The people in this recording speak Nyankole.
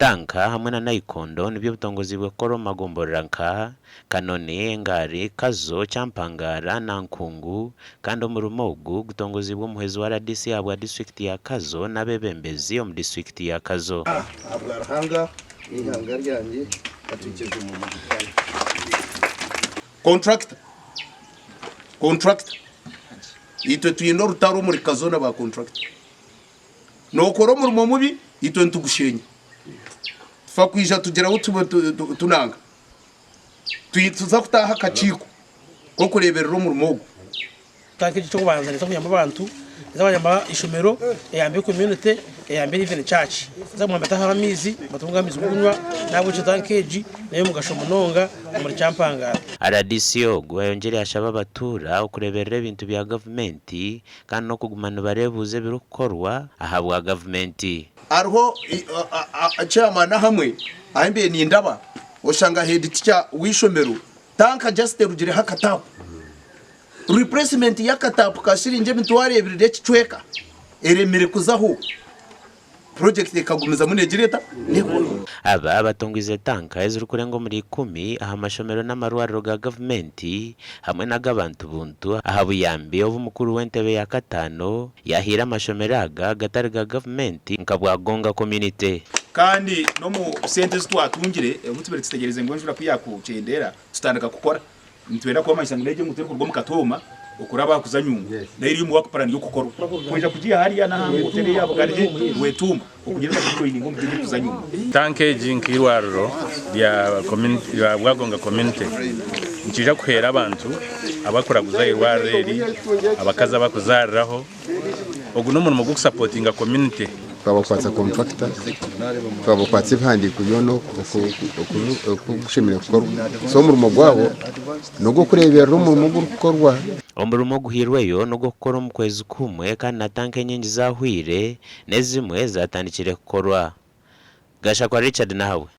Tanka hamwe na Naikondo nibyo bitongoziibwe kukorwa omu magomborora nka, Kanoni, Engari, Kazo, Kyampangara na Nkungu kandi omurimo ogu gutongoziibwe omuhwezi wa rdc ahabwa disiturikiti ya Kazo n'abeebembezi omu disiturikiti ya Kazo. Ahabwa Ruhanga n'eihanga ryangye, katwikirize omurimo gutandike. Contractor, contractor, itwe twine orutaro omuri Kazo na ba contractor. Nookora omurimo mubi, itwe nitugushenya. Tufa kwija tugira ahu tunanga. Tuza kutaaha akakiiko k'okureeberera omurimo ogu. Tanka egi eky'okubanza neeza kuyamba abantu, neeza kuyamba eishomero, eyambe community, eyambe even church. Neeza kuguma batahaho amaizi, batunge amaizi g'okunywa, n'ahabw'ekyo tanka egi n'ey'omugasho munonga omuri Kyampangara. Rdc ogu ayongyire yashaba abatuura okureeberera ebintu bya gavumenti kandi n'okuguma nibareebuuza ebirikukorwa ahabwa gavumenti. Hariho chairman ahamwe ahu mbaire nindaba oshanga head teacher w'eishomero tanka just erugireho akatapu. Replacement y'akatapu ka shiringi emitwaro ebiri n'ekicweka eremire kuzaho. Purojekiti ekagumizamu neegira eta? Neekorwa. Aba batongwize tanka ezirikurenga omuri ikumi aha mashomero n'amarwariro ga gavumenti hamwe n'ag'abantu buntu aha buyambi obu mukuru w'entebe ya kataano yahaire amashomero aga gatari ga gavumenti nka Bwagonga Community. Kandi n'omu sente ezi twatungire, obu tubaire tutegyereize ngu enjura ku yaakukyendeera tutandika kukora, Nitwenda kubamanyisa ngu n'egyo enguuto erikuruga omu Katooma okuraba aha kuza Nyungu nayo eri omu work plan y'okukorwa kwija kugiiha hariya n'aha nguuto eri eya Bugarye Rwetumba okugira ngu gijoininge omu gindi erikuza Nyungu. Tanka egi nk'eirwariro rya Bwagonga Community nikiija kuhwera abantu abakuraguza aha irwariro eri, abakazi abakuzaariraho. Ogu n'omurimo gw'okusapotinga community. Twabakwatsa kontrakita, twabakwatsa ebihandiiko byona oku bishemereire kukorwa. So omurimo gwabo n'ogw'okureeberera omurimo ogurikukorwa. Omurimo oguhairweyo n'ogw'okukora omu kwezi kumwe kandi na tanka enyingi zaahweire n'ezimwe zaatandikire kukorwa. Gashakwa Richard Nahabwe.